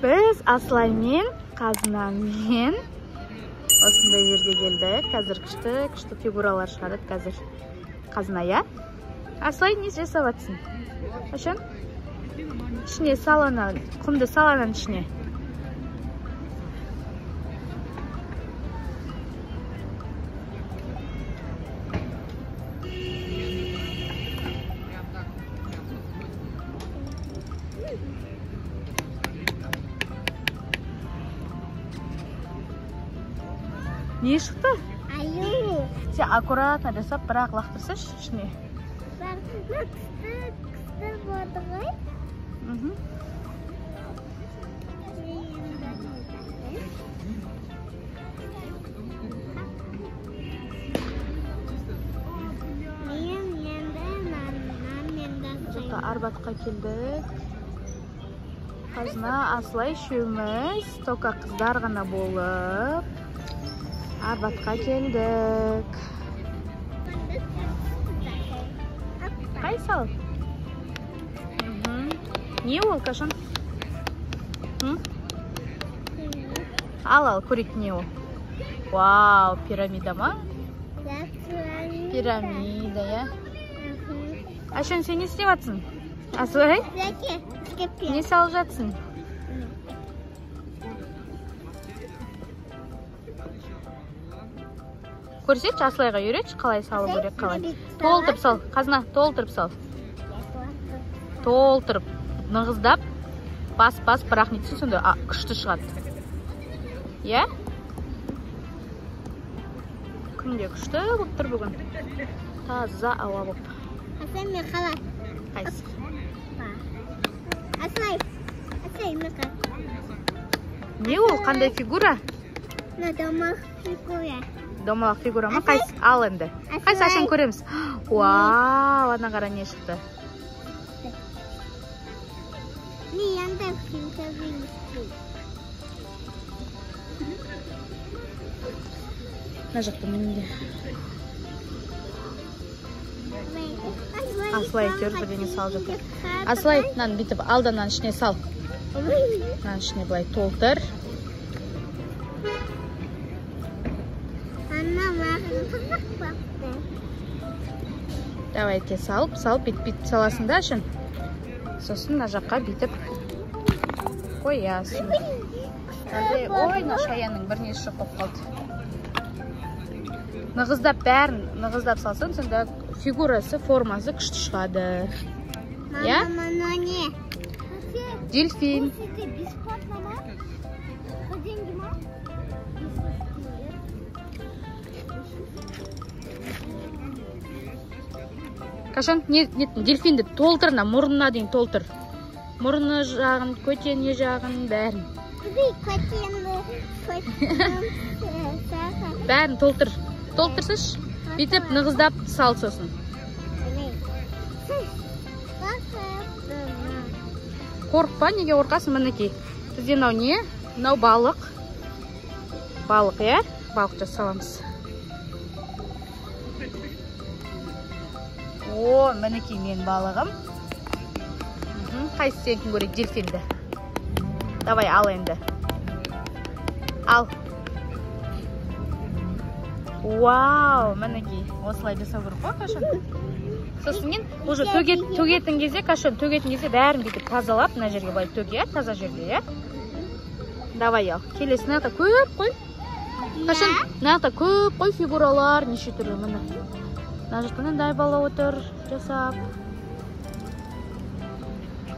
Біз Асылаймен, Қазынамен осындай жерге келдік. Қазір күшті, күшті фигуралар шығарады қазір. Қазына, иә? Асылай, не жасап жатсың? Қашан? Ішіне сал ана, құмды сал ананың ішіне. Не шықты? Аю. Сен аккуратно жасап, бірақ лақтырсайшы ішіне. Күшті болды ғой. Мен Арбатқа келдік. Қазына, Асылай үшеуміз, тока қыздар ғана болып Арбатқа келдік. Қай сал? Не ол, Кашан? Ал, ал, көрейік не ол. Вау, пирамида ма? Пирамида, иә. Ашан, сен не істеп жатсың? Асылай? Не салып жатсың? Көрсетші, Асылайға үйретші, қалай салу керек, қалай. Толтырып сал, Қазына, толтырып сал. Толтырып, нығыздап, бас-бас, бірақ нетсін сонда күшті шығады. Иә? Күн де күшті болып тұр бүгін. Таза ауа болып. Асылай, мен қала. Қайсы? Асылай, Асылай, мен қала. Не ол, қандай фигура? Домалақ фигура. Домалақ фигура ма? Қайсы? Ал енді. Қайсы, ашын көреміз. Вау, ана қара не шықты. Не енді фигура. Мына жақта міне. Асылай әйтеуір бірдеңе салып жатыр. Асылай, мынаны бүйтіп ал да мынаның ішіне сал. Мынаның ішіне былай толтыр. Давайте салып, салып, бүйтіп, бүйтіп саласың да ашын. Сосын мына жаққа бүйтіп қоясың. Ой, мына шаянның бірнеше жоқ болып қалды. Нығыздап бәрін, нығыздап салсаң, сонда фигурасы, формасы күшті шығады. Иә? Мама, не? Дельфин. Кашан, не, дельфинді толтыр, мына мұрнына дейін толтыр. Мұрны жағын, көтене жағын, бәрін. Бәрін толтыр. Толтырсыш, бүйтіп нығыздап сал сосын. Қорықпа, неге қорқасың, мінекей. Бізде мынау не? Мынау балық. Балық, иә? Балық жасаламыз. О, мінекей менің балығым. Қайсы сенікін көрейік, дельфинді. Давай, ал енді. Ал. Вау, мінекей. Осылай жасау керек қой, Кашан. Сосын кейін уже төгетін кезде, Кашан, төгетін кезде бәрін бүйтіп тазалап, мына жерге былай төк, иә, таза жерге, иә. Давай, ал. Келесі мына жақта көп қой. Кашан, мына жақта көп қой фигуралар, неше түрлі, міне. Мына жақта мынандай бала отыр, жасап.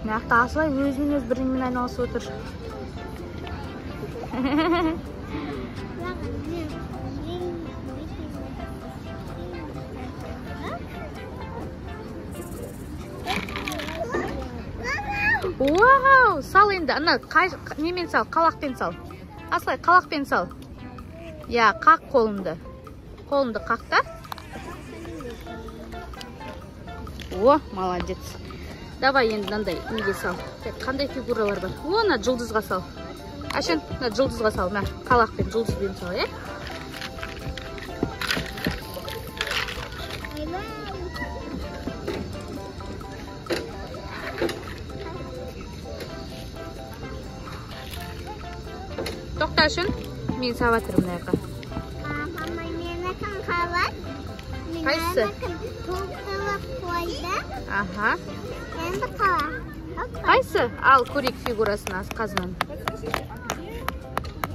Мына жақта Асылай өзімен өзі бірдеңемен айналысып отыр. Вау, сал енді, ана немен сал, қалақпен сал. Асылай, қалақпен сал. Я, қақ қолыңды. Қолыңды қақ та. О, молодец. Давай енді мынандай неге сал. Қандай фигуралар бар? О, мына жұлдызға сал. Ашын, мына жұлдызға сал, мына қалақпен, жұлдызбен сал, иә? Тоқта үшін мен салып жатырмын мына жаққа. Мама, менікін қалай? Қайсысы? Толтырып қойды. Аха. Енді қала. Қайсы? Ал, көрейік фигурасын қазынан.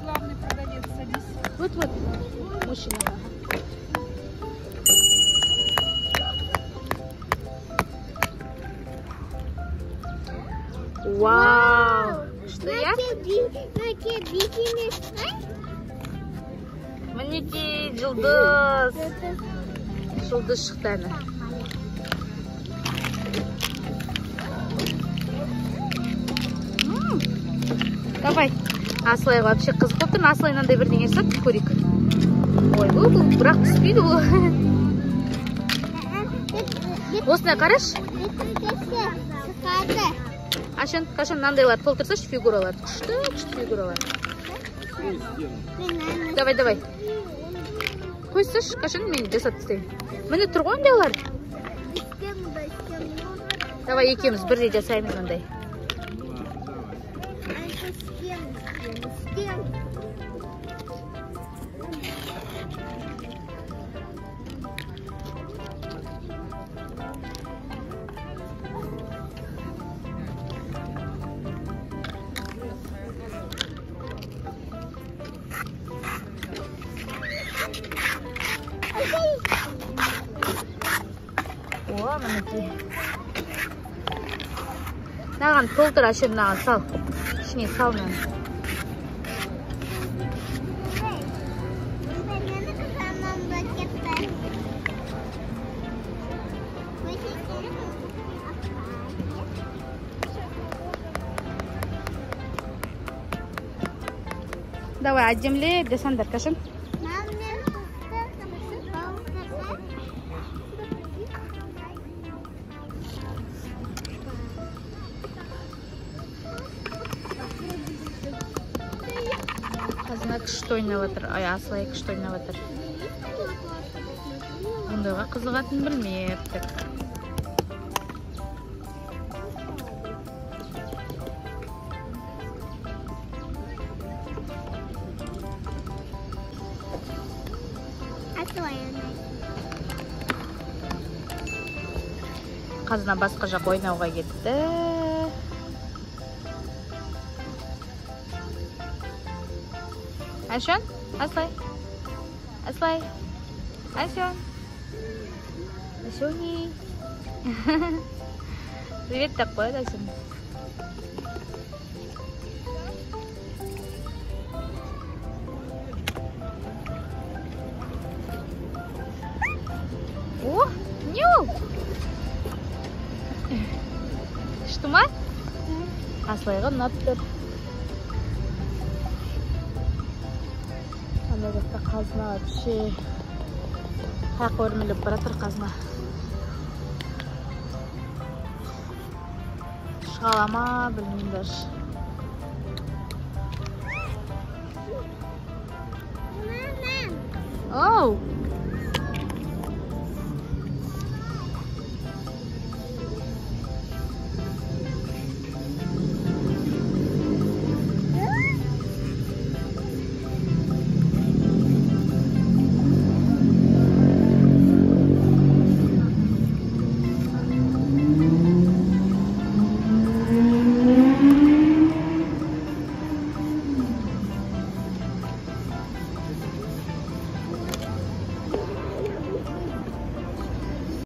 Главный продавец, садись. Вот-вот, мужчина. Вау! Что я? Мінекей, жұлдыз. Жұлдыз шықты әні. Давай. Асылай вообще қызық болып тұр. Асылай мынандай бірдеңе жасады, көрейік. Ой, бұл бірақ түспейді бұл. Осындай қарашы. Ашын, қашан мынандайлар толтырсашы фигураларды. Күшті, күшті фигуралар. Давай, давай. Қойсашы, қашан мен жасап тастайын. Міне тұр ғой ондайлар. Давай екеуміз бірдей жасаймыз мындай. О, мінекей. Мынаған толтыр, әшір, мынаған сал. Ішіне сал мынаны. Давай, әдемілеп жасаңдар, Кашын. Қазына күшті ойнап жатыр. Ай, Асылай күшті ойнап жатыр. Ондайға қызығатынын білмептік. Қазына басқа жаққа ойнауға кетті. Әшен, Асылай, Асылай, Әшен, Әшөни. Привет деп қояды Әшен. О, не ол? Күшті ма? Асылайға ұнап тұр. Ана жақта қазына вообще қаяққа өрмелеп бара жатыр қазына. Шыға ала ма, білмеймін даже. Оу!